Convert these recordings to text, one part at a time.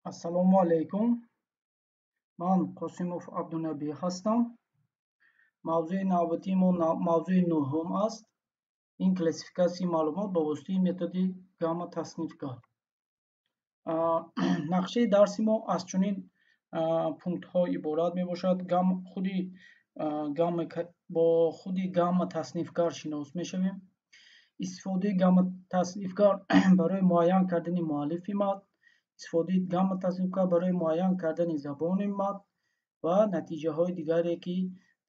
Ассалому алайкум. Ман Қосимов Абдунабӣ ҳастам. Мавзӯи навбатии мо мавзӯи нӯҳум аст. Ин классификатсияи маълумот ба воситаи методи гамма-таснифгар. Нақшаи дарси мо аз чунин пунктҳо иборат мебошад. Худи бо худи гамма-таснифгар шинос мешавем. Истифодаи гамма-таснифгар барои муайян кардани муаллифи матн, истифодаи гамма-таснифгар барои муайян кардани забони матн ва натиҷаҳои дигаре, ки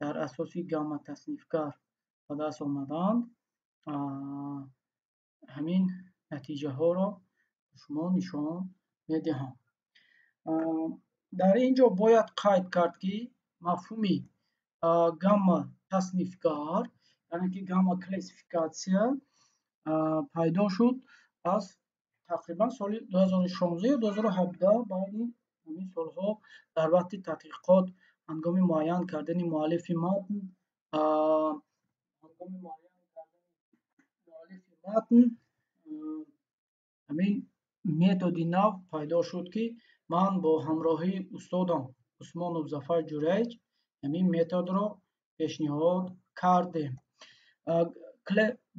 дар асоси гамма-таснифгар ба даст омадаанд, ҳамин натиҷаҳоро шумо нишон медиҳам. Дар ин ҷо бояд қайд кард, ки мафҳуми гамма-таснифгар, яъне ки гамма-классификатсия пайдо шуд аз тақрибан соли 2016 ё 2017. Байни ҳамин солҳо дар вақти тадқиқот, ҳангоми муайян кардани муаллифи матн, ҳангоми муайян кардани муаллифи матн ҳамин методи нав пайдо шуд, ки ман бо ҳамроҳии устодам Усмонов Зафар Ҷураич ҳамин методро пешниҳод кардем.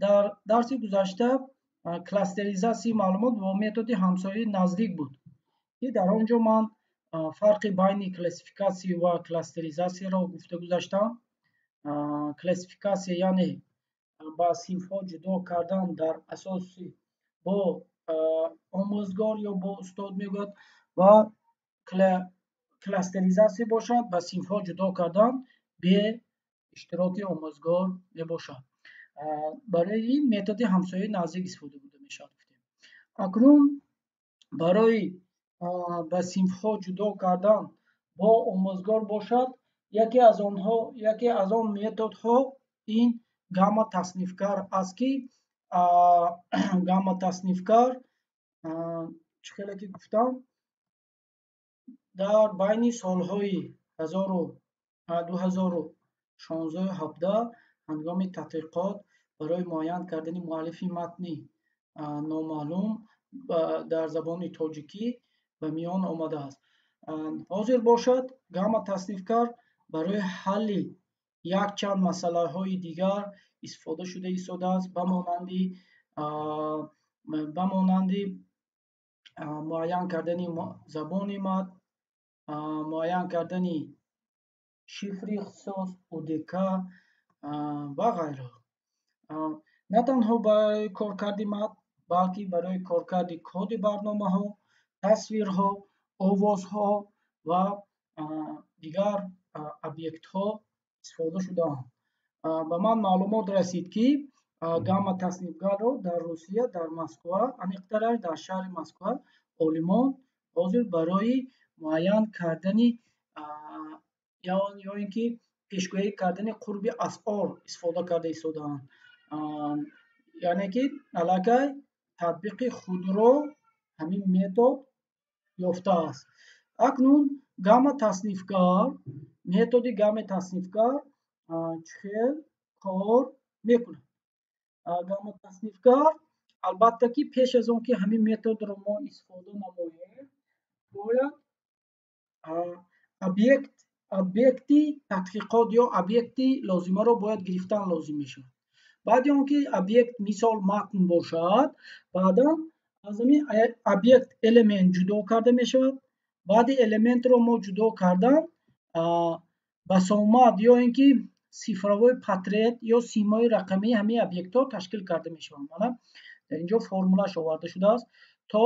Дар дарси гузашта кластеризатсияи маълумот бо методи ҳамсояи наздик буд, ки дар он ҷо ман фарқи байни классификатсия ва кластеризатсияро гуфта гузаштам. Классификатсия, яъне ба синфҳо ҷудо кардан дар асоси бо омӯзгор ё бо устод мегӯяд, ва кластеризатсия бошад, ба синфҳо ҷудо кардан бе иштироки омӯзгор мебошад. Барои ин методи ҳамсояи наздик истифода бурда мешавад, гуфтем. Акнун барои ба синфҳо ҷудо кардан бо омӯзгор бошад, яке аз онҳо, яке аз он методҳо ин гамма-таснифгар аст, ки гамма-таснифгар, чӣ хеле ки гуфтам, дар байни солҳои 2016-17 ҳангоми тадқиқот барои муайян кардани муаллифи матни номаълум дар забони тоҷикӣ ба миён омадааст. Ҳозир бошад, гамма-таснифгар барои ҳалли якчанд масъалаҳои дигар истифода шуда истодааст, ба монанди муайян кардани забони матн, муайян кардани шифри ихтисос, УДК ва ғайра. На танҳо барои коркарди матн, балки барои коркарди коди барномаҳо, тасвирҳо, овозҳо ва дигар объектҳо истифода шудаанд. Ба ман маълумот расид, ки гамма-таснифгарро дар Русия, дар Москва, аниқтараш дар шаҳри Москва, олимон ҳозир барои муайян кардани ё ин ки пешгӯӣ кардани қурби асъор истифода карда истодаанд. Яъне ки аллакай татбиқи худро ҳамин метод ёфтааст. Акнун гамма-таснифгар, методи гамма-таснифгар чӣ хел кор мекунад? Гамма-таснифгар, албатта ки, пеш аз он ки ҳамин методро мо истифода намоем, бояд объекти тадқиқот ё объекти лозимаро бояд гирифтан лозим мешавад. Баъди он ки объект, мисол, матн бошад, баъдан аз ҳамин объект элемент ҷудо карда мешавад. Баъди элементро мо ҷудо кардан, басомад ё ин ки цифровой портрет ё симои рақамии ҳамин объектҳо ташкил карда мешаванд. Мана, дар ин ҷо формулаш оварда шудааст, то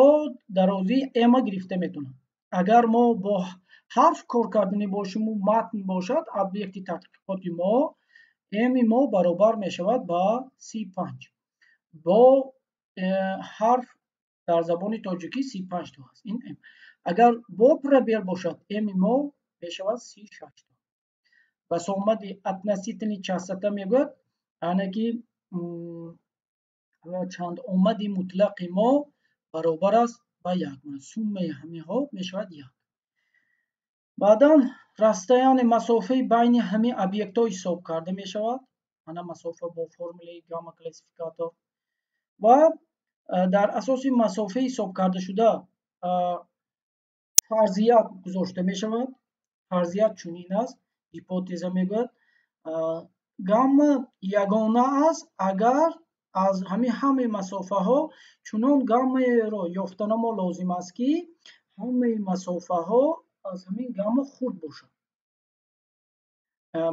дарозии м гирифта метавонад. Агар мо бо ҳарф кор карданӣ бошиму матн бошад объекти тадқиқоти мо, м мо баробар мешавад ба 35. Бо ҳарф дар забони тоҷикӣ 35 то аст ин м. Агар бо пробел бошад, м мо мешавад 36 то. Басомади относительный частота мегӯяд, яъне ки чанд омади мутлақи мо баробар аст ба як. Суммаи ҳаминҳо мешавад як. Баъдан расстояние, масофаи байни ҳамин объектҳо ҳисоб карда мешавад. Ана масофа бо формулаи гамма классификатор ва дар асоси масофаи ҳисоб кардашуда Фарзият гузошта мешавад. Фарзият чунин аст, гипотеза мегӯяд: гамма ягона аст, агар аз ҳамин ҳамаи масофаҳо чунон гаммаеро ёфтана мо лозим аст, ки ҳамаи масофаҳо аз ҳамин гамма хурд бошад.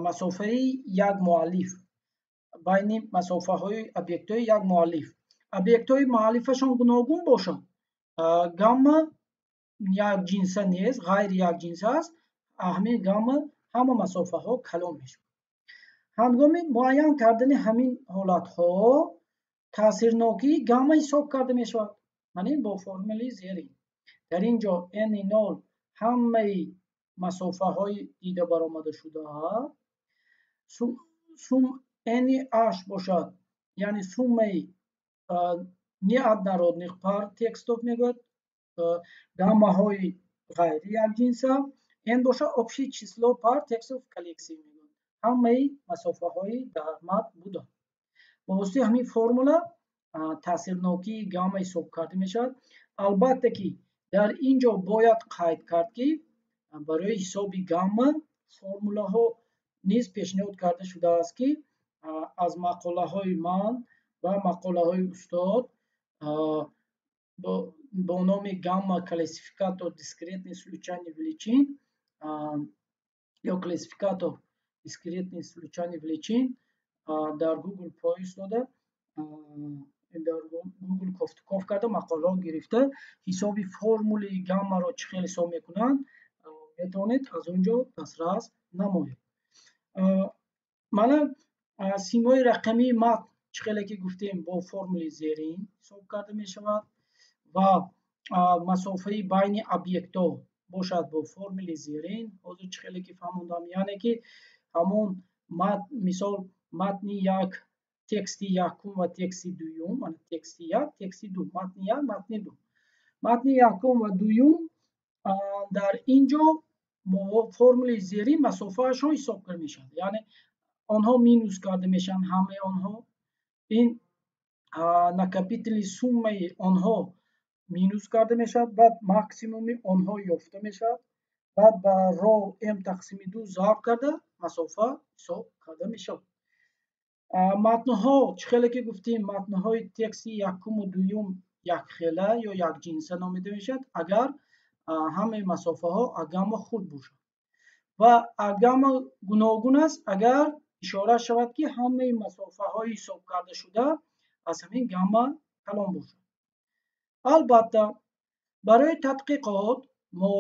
Масофаи як муаллиф байни масофаҳои объектҳои як муаллиф. Объектҳои муаллифашон гуногун бошад, гамма якҷинса нест, ғайри якҷинса аст. Ҳамин гамма ҳама масофаҳо калон мешавад. Ҳангоми муайян кардани ҳамин ҳолатҳо таъсирнокии гамма ҳисоб карда мешавад. Мана ин бо формулаи зерин. Дар ин ҷо n0 ҳамаи масофаҳои дида баромада шуда, сум n h бошад, яъне суммаи неоднородных пар текстов мегӯяд, гаммаҳои ғайри якҷинса, n бошад общее число пар текстов коллексия мегӯяд, ҳамаи масофаҳои дар матн буда. Бо воситаи ҳамин формула таъсирнокии гамма ҳисоб карда мешавад. Албатта ки дар ин ҷо бояд қайд кард, ки барои ҳисоби гамма формулаҳо низ пешниҳод карда шудааст, ки аз мақолаҳои ман ва мақолаҳои устод бо номи гамма классификатор дискретных случайных величин ё классификатор дискретных случайных величин дар Google поиск дода, дар Google кофтуков карда, мақолаҳо гирифта, ҳисоби формулаи гаммаро чӣ хел ҳисоб мекунанд, метавонед аз он ҷо дастрас намоед. Мана симои рақамии матн, чӣ хеле ки гуфтем, бо формулаи зерин ҳисоб карда мешавад ва масофаи байни объектҳо бошад бо формулаи зерин. Ҳозир чӣ хеле ки фаҳмондам, яъне ки ҳамон мисол матни як, тексти якум ва тексти дуюм, мана тексти як, тексти ду, матни як, матни ду, матни якум ва дуюм дар ин ҷо бо формулаи зерин масофаашон ҳисоб карда мешавад, яъне онҳо минус карда мешаванд ҳамаи онҳо. Ин накопительный суммаи онҳо минус карда мешавад, баъд максимуми онҳо ёфта мешавад, баъд ба ро м тақсими ду зарб карда масофа ҳисоб карда мешавад. Матнҳо, чӣ хеле ки гуфтем, матнҳои тексти якуму дуюм якхела ё якҷинса номида мешавад, агар ҳамаи масофаҳо аз гамма хурд бошад, ва гамма гуногун аст, агар ишора шавад, ки ҳамаи масофаҳои ҳисоб карда шуда аз ҳамин гамма калон бошад. Албатта, барои тадқиқот мо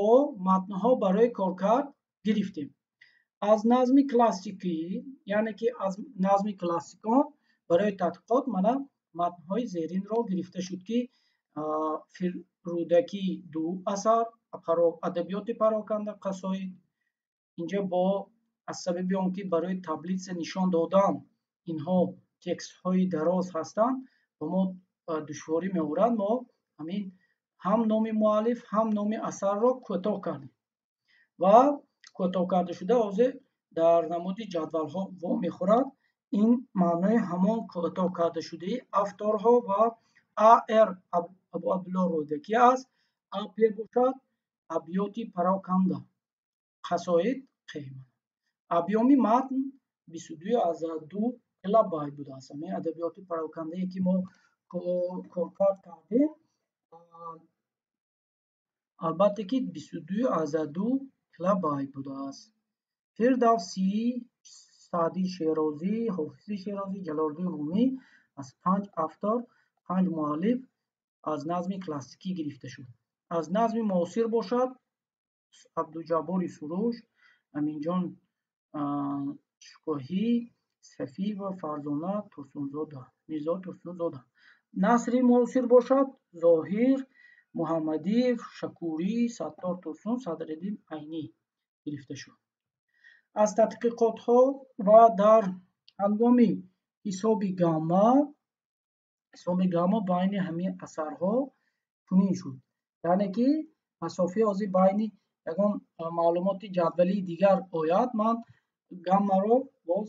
матнҳо барои коркард гирифтем аз назми классикӣ, яъне ки аз назми классикон барои тадқиқот мана матнҳои зеринро гирифта шуд, ки Рӯдакӣ ду асар, адабиёти пароканда, қасоид. Инҷа бо аз сабаби он ки барои таблица нишон додан инҳо текстҳои дароз ҳастанд, ба мо душворӣ меорад, мо ҳамин ҳам номи муаллиф, ҳам номи асарро кӯтоҳ кардем ва кӯтоҳ карда шуда ҳозир дар намуди ҷадвалҳо вомехӯрад. Ин маънои ҳамон кӯтоҳ карда шудаи авторҳо ва ар Абу Абдулло Рӯдакӣ аст, ап бошад абёти пароканда, қасоид қема. Объёми матн 22,2 килобайт будааст. Ҳамин адабиёти парокандае ки мо коркард кардем, албатта ки 22,2 килобайт будааст. Фирдавсӣ, Саъдии Шерозӣ, Ҳофизи Шерозӣ, Ҷалолиддин Румӣ аз панҷ автор, панҷ муаллиф аз назми классикӣ гирифта шуд. Аз назми муосир бошад Абдуҷаббори Суруш, Аминҷон Шукӯҳӣ, Сафиева Фарзона Турсунзода, Мирзо Турсунзода. Насри муосир бошад Зоҳир Муҳаммадиев, Шакурӣ, Саттор Турсун, Садриддин Айнӣ гирифта шуд. Аз тадқиқотҳо ва дар ҳангоми ҳисоби гамма, ҳисоби гамма байни ҳамин асарҳо чунин шуд, яъне ки масофаи ҳозир байни ягон маълумоти ҷадвалии дигар ояд, ман гаммаро боз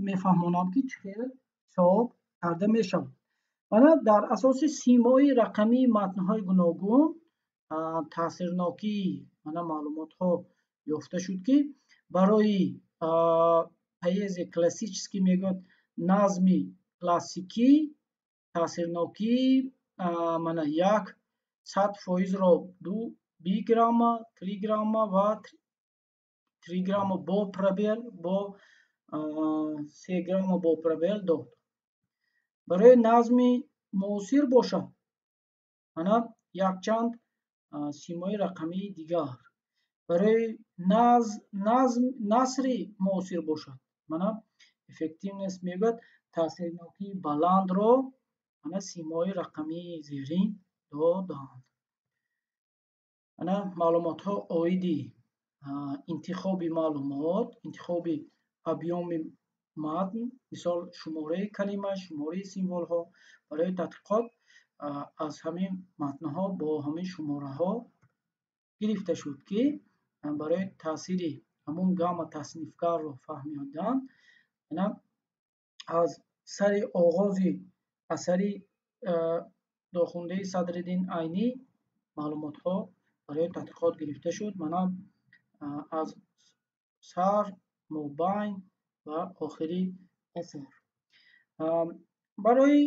мефаҳмонам, ки чӣ хел ҳисоб карда мешавад. Мана дар асоси симои рақамии матнҳои гуногун Таъсирнокии мана маълумотҳо ёфта шуд, ки барои поэзия классический мегӯяд, назми классикӣ, таъсирнокии мана 100%-ро ду биграмма, триграмма ва триграмма бо пробел, бо сеграмма бо пробел дод. Барои назми муосир бошад, мана якчанд симои рақамии дигар. Барои назм, насри муосир бошад, мана эффективность мегӯяд, таъсирнокии баландро мана симои рақамии зерин доданд. Мана маълумотҳо оиди интихоби маълумот, интихоби объёми матн, мисол, шумораи калима, шумораи символҳо. Барои тадқиқот аз ҳамин матнҳо бо ҳамин шумораҳо гирифта шуд, ки барои таъсири ҳамун гамма таснифгарро фаҳмидан аз сари оғози асари Дохундаи Садриддин Айнӣ маълумотҳо барои тадқиқот гирифта шуд. Мана аз сар, мобайн ва охири асар. Барои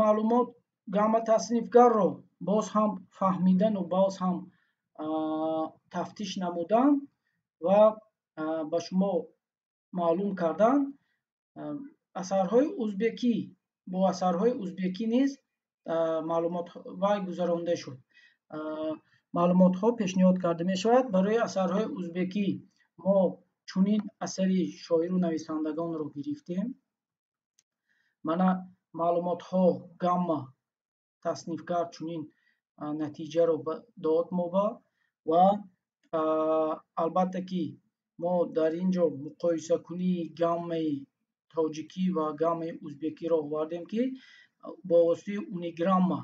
маълумот гамма таснифгарро боз ҳам фаҳмидану боз ҳам тафтиш намудан ва ба шумо маълум кардан, асарҳои узбекӣ, бо асарҳои узбекӣ низ маълумот вай гузаронда шуд. Маълумотҳо пешниҳод карда мешавад. Барои асарҳои узбекӣ мо чунин асари шоиру нависандагонро гирифтем. Мана маълумотҳо, гамма таснифгар чунин натиҷаро дод моба. Ва албатта ки мо дар ин ҷо муқоисакунии гаммаи тоҷикӣ ва гаммаи узбекиро овардем, ки бо воситаи униграмма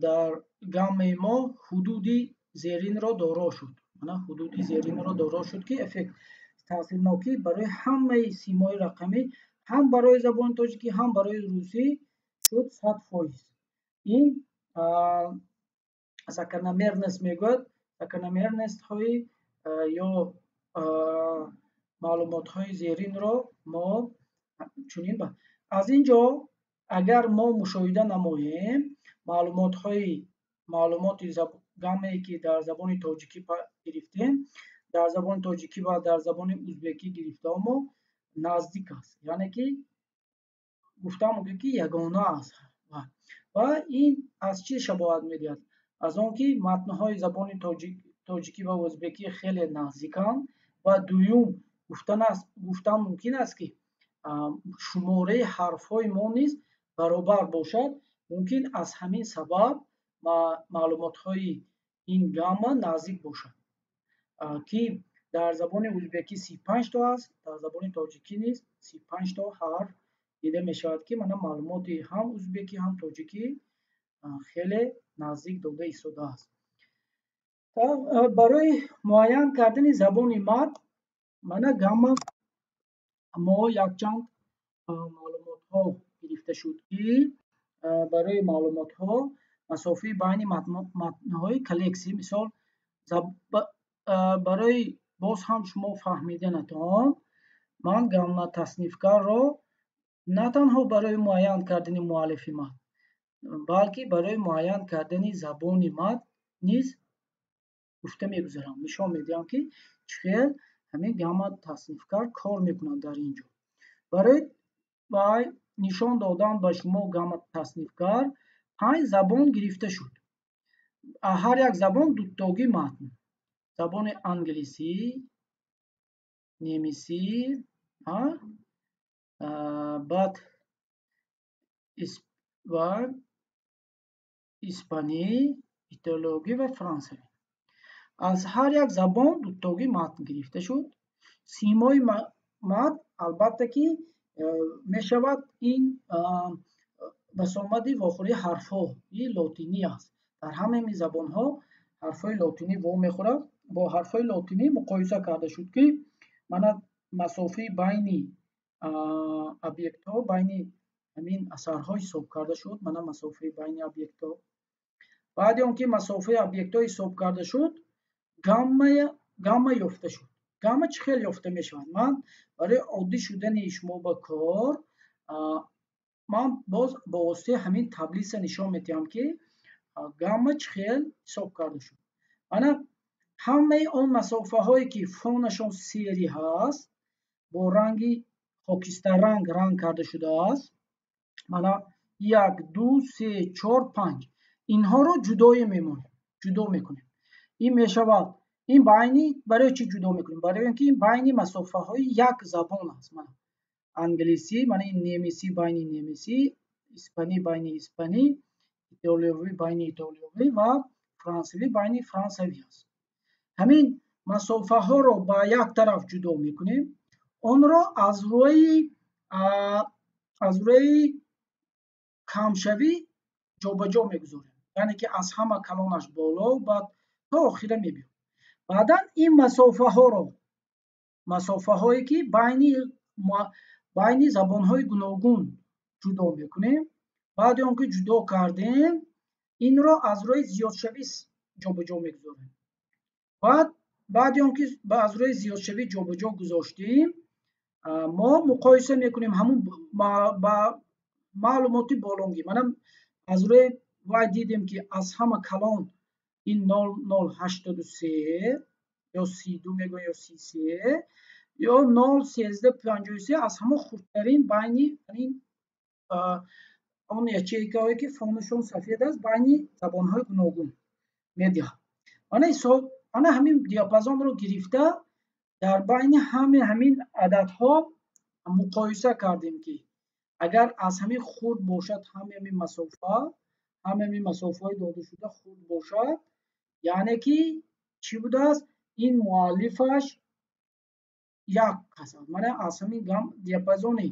дар гаммаи мо ҳудуди зеринро доро шуд. Мана ҳудуди зеринро доро шуд, ки эффект, таъсирнокӣ барои ҳамаи симои рақамӣ, ҳам барои забони тоҷикӣ, ҳам барои русӣ шуд 100%. Ин закономерность мегӯяд, закономерность ҳои ё маълумотҳои зеринро мо чунин. Аз ин ҷо агар мо мушоҳида намоем, маълумотҳои, маълумоти гаммае ки дар забони тоҷикӣ гирифтем, дар забони тоҷикӣ ва дар забони узбекӣ гирифтао мо наздик аст, яъне ки гуфтан мумкин, ки ягона аст. Ва ин аз чӣ шабоҳат медиҳад? Аз он ки матнҳои забони тоҷикӣ ва узбекӣ хеле наздиканд. Ва дуюм, гуфтан мумкин аст, ки шумораи ҳарфҳои мо низ баробар бошад. Мумкин аз ҳамин сабаб маълумотҳои ин гамма наздик бошад, ки дар забони узбекӣ 35 то аст, дар забони тоҷикӣ низ 35 то ҳарф дида мешавад, ки мана маълумоти ҳам узбекӣ, ҳам тоҷикӣ хеле наздик дода истодааст. Барои муайян кардани забони матн мана гамма мо якчанд маълумотҳо гирифта шуд, ки барои маълумотҳо масофаи байни матнҳои коллексия, мисол, барои боз ҳам шумо фаҳмиданатон, ман гамма таснифгарро на танҳо барои муайян кардани муаллифи матн, балки барои муайян кардани забони матн низ гуфта мегузарам, нишон медиҳам, ки чӣ хел ҳамин гамма таснифгар кор мекунад. Дар ин ҷо барои вай нишон додан ба шумо гамма таснифгар панҷ забон гирифта шуд, ҳар як забон дутогӣ матн: забони англисӣ, немисӣ, баъд ва испанӣ, итолиёгӣ ва франсавӣ. Аз ҳар як забон дутогӣ матн гирифта шуд. Симои матн, албатта ки, мешавад ин басомади вохӯрии ҳарфҳои лотинӣ аст. Дар ҳамаи забонҳо ҳарфҳои лотинӣ вомехӯрад. Бо ҳарфҳои лотинӣ муқоиса карда шуд, ки мана масофаи байни объектҳо, байни ҳамин асарҳо ҳисоб карда шуд. Мана масофаи байни объектҳо. Баъди он ки масофаи объектҳо ҳисоб карда шуд, гамма ёфта шуд. Гамма чӣ хел ёфта мешавад? Ман барои оддӣ шудани шумо ба кор ман боз бо воситаи ҳамин таблица нишон медиҳам, ки гамма чӣ хел ҳисоб карда шуд. Мана ҳамаи он масофаҳое, ки фонашон серый ҳаст, бо ранги хокистарранг ранг карда шудааст, мана 1, 2, 3, 4, 5, инҳоро ҷудоӣ мемонем, ҷудо мекунем. Ин мешавад ин байни. Барои чӣ ҷудо мекунем? Барои он ки ин байни масофаҳои як забон аст. Мана англисӣ, мана ин немисӣ байни немисӣ, испанӣ байни испанӣ, итолиёвӣ байни итолиёвӣ ва франсавӣ байни франсавӣ аст. Ҳамин масофаҳоро ба як тараф ҷудо мекунем, онро аз рӯи камшавӣ ҷобаҷо мегузорем, яъне ки аз ҳама калонаш боло, баъд то охира мебиёд. Баъдан ин масофаҳоро, масофаҳое ки байни забонҳои гуногун ҷудо мекунем, баъди он ки ҷудо кардем, инро аз рӯи зиёдшавӣ ҷобаҷо мегузорем. Баъд баъди он ки аз рӯи зиёдшавӣ ҷобаҷо гузоштем, мо муқоиса мекунем ҳамун ба маълумоти болонгӣ. Мана аз рӯи вай дидем, ки аз ҳама калон ин 0,083 ё 32 мегӯянд, ё 33, ё 0,1353 аз ҳама хурдтарин байни ин он ячейкаҳое, ки фонашон сафед аст, байни забонҳои гуногун медиҳад. Мана ҳисоб, ана ҳамин диапазонро гирифта, дар байни ҳамаи ҳамин ададҳо муқоиса кардем, ки агар аз ҳамин хурд бошад, ҳамаи ҳамин масофа, ҳамаи ҳамин масофаҳои додашуда хурд бошад, яъне ки чӣ будааст? Ин муаллифаш як аст. Мана аз ҳамин диапазони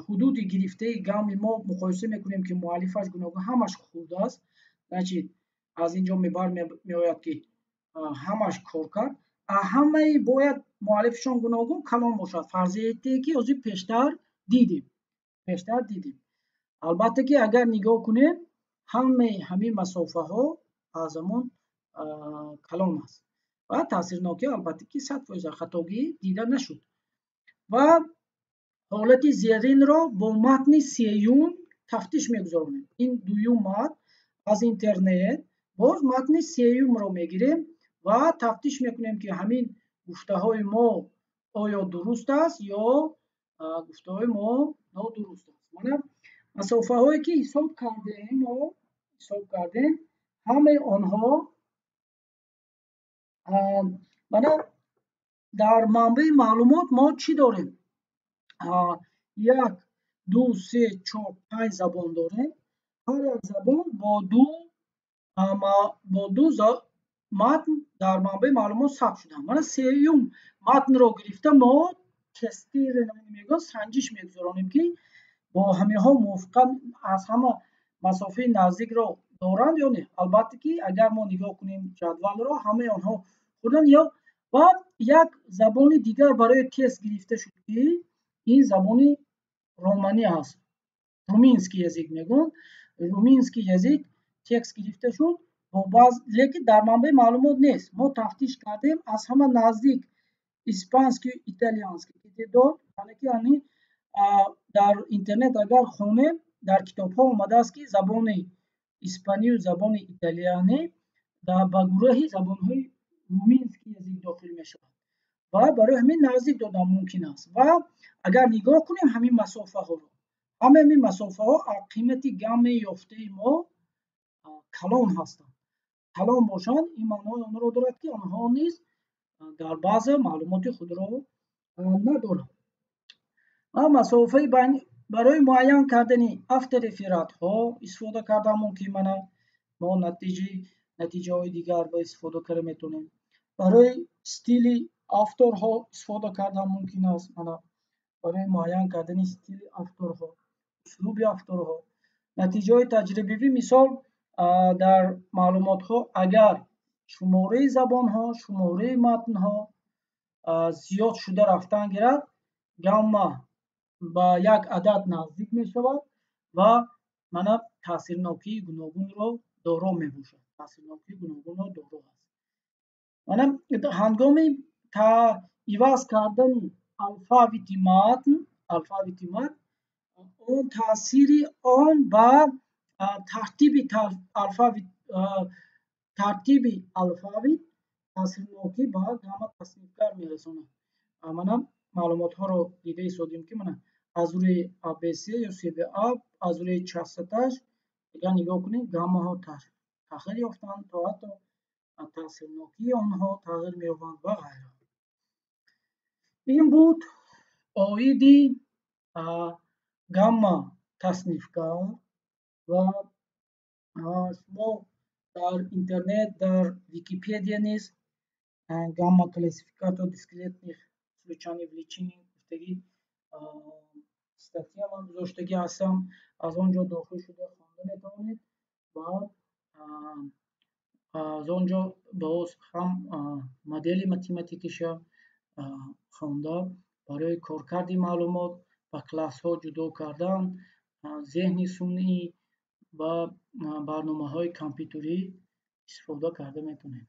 ҳудуди гирифтаи гамми мо муқоиса мекунем, ки муаллифаш гуногун, ҳамаш хурд аст. Значит, аз ин ҷо меояд, ки ҳамаш кор кард. Ҳамаи бояд муаллифашон гуногун калон бошад, фарзияте ки ҳозир пештар дидем. Албатта ки агар нигоҳ кунем, ҳамаи ҳамин масофаҳо аз ҳамон калон аст ва таъсирнокӣ, албатта ки, 100% хатогӣ дида нашуд. Ва ҳолати зеринро бо матни сеюм тафтиш мегузаронем. Ин дуюм матн аз интернет, боз матни сеюмро мегирем ва тафтиш мекунем, ки ҳамин гуфтаҳои мо оё дуруст аст ё гуфтаҳои мо нодуруст аст. Мана масофаҳое, ки ҳисоб кардем, мо ҳисоб кардем, ҳамаи онҳо мана дар манбаи маълумот мо чӣ дорем? Як, ду, се, чор, панҷ забон дорем. Ҳар як забон бо ду матн дар манбаи маълумот сабт шуданд. Мана сеюм матнро гирифта, мо тестирование мегӯянд, санҷиш мегузаронем, ки бо ҳаминҳо мувофиқат аз ҳама масофаи наздикро доранд ё не. Албатта ки агар мо нигоҳ кунем ҷадвалро, ҳамаи онҳо хурданд. Ё ва як забони дигар барои тест гирифта шуд, ки ин забони романӣ аст, румынский язык мегӯянд. Румынский язык текст гирифта шуд бо баъз, лекин дар манбаи маълумот нест. Мо тафтиш кардем, аз ҳама наздик испанский, итальянский дод, яъне ки ани дар интернет агар хонем, дар китобҳо омадааст, ки забони испанию забони италиянӣ ба гурӯҳи забонҳои румынский язык дохил мешавад ва барои ҳамин наздик додан мумкин аст. Ва агар нигоҳ кунем ҳамин масофаҳоро, ҳамаи ҳамин масофаҳо аз қимати гаммаи ёфтаи мо калон ҳастанд. Калон бошанд, ин маънои онро дорад, ки онҳо низ дар баъзе маълумоти худро надоранд. Ва масофаи барои муайян кардани авторефератҳо истифода кардан мумкин. Мана мо натиҷаҳои дигар ба истифода карда метавонем. Барои стили авторҳо истифода кардан мумкин аст. Мана барои муайян кардани стили авторҳо, услуби авторҳо. Натиҷаҳои таҷрибавӣ, мисол, дар маълумотҳо агар шумораи забонҳо, шумораи матнҳо зиёд шуда рафтан гирад, гамма ба як адад наздик мешавад ва мана таъсирнокии гуногунро. доро мебошад, таъсирнокии гуногунро доро аст. Мана, ҳангоми иваз кардани алфавити матн, он таъсири он ба тартиби алфавит таъсирнокӣ ба гамма таснифгар мерасонад. Мана, маълумотҳоро дида истодем, ки мана, аз рӯи ABC ё CBA, аз рӯи частоташ агар нигоҳ кунем, гаммаҳо тағйир ёфтанд, то ҳатто таъсирнокии онҳо тағйир меёбанд ва ғайра. Ин буд оиди гамма таснифгар ва шумо дар интернет, дар Википедия низ «гамма классификатор дискретных случайных величин» гуфтагӣ статья ман гузоштагӣ ҳастам, аз он ҷо дохил шуда хонда метавонед ва аз он ҷо боз ҳам модели математикиша хонда, барои коркарди маълумот, ба классҳо ҷудо кардан, зеҳни сунъӣ ва барномаҳои компютерӣ истифода карда метавонед.